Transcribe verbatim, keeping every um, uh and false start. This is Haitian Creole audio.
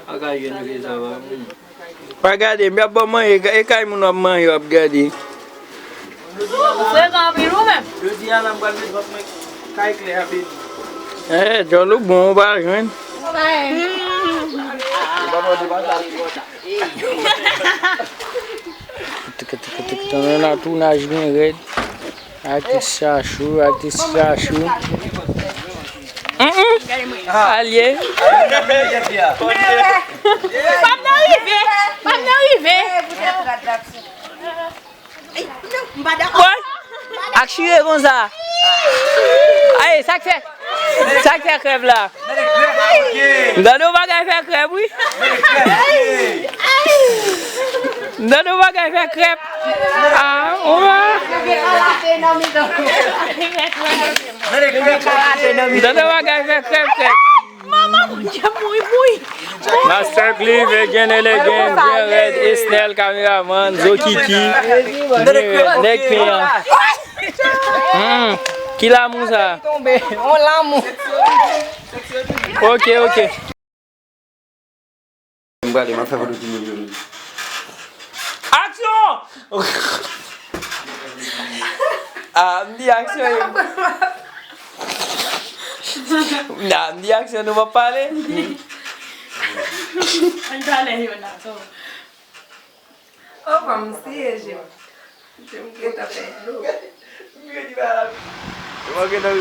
Pa ka jwenn vye sa va. Pa gade, m ap ba w manje, e kay moun w ap manje, w ap gade. Ou frekan anpil ou menm. Jodi a la m pral met vant mwen kay klè a beni. Eh, djòl ou bon, ou pa jwenn. Tiki, tiki, tiki, tiki, nan tounaj byen rèd. Atis chachou, atis chachou. Mm-mm. Alye. Pam nan rive, pam nan rive. Woy. Ak chire konsa. Ay, sa k fè, sa k fè krèb la. M tande yon bagay fè krèb, wi. M tande yon bagay fè krèb. Ah, on va. M tande yon bagay fè krèb, krèb. Manman, Bondye, mouri, mouri. Master Cliff, again and again, byen rèd, Esnel, kameraman, Zokiki, nèg pen an. Hmm, ki lanmou sa? Tonbe, on lanmou. Ok, ok. M prale, m ap fè foto timoun yo. Aksyon! Ah, m di aksyon yo. Nah, m di aksyon nou p ap pale. Ann pale yo la, to. Oh, pa m siye je m. Je m gentan fè dlo. M gentan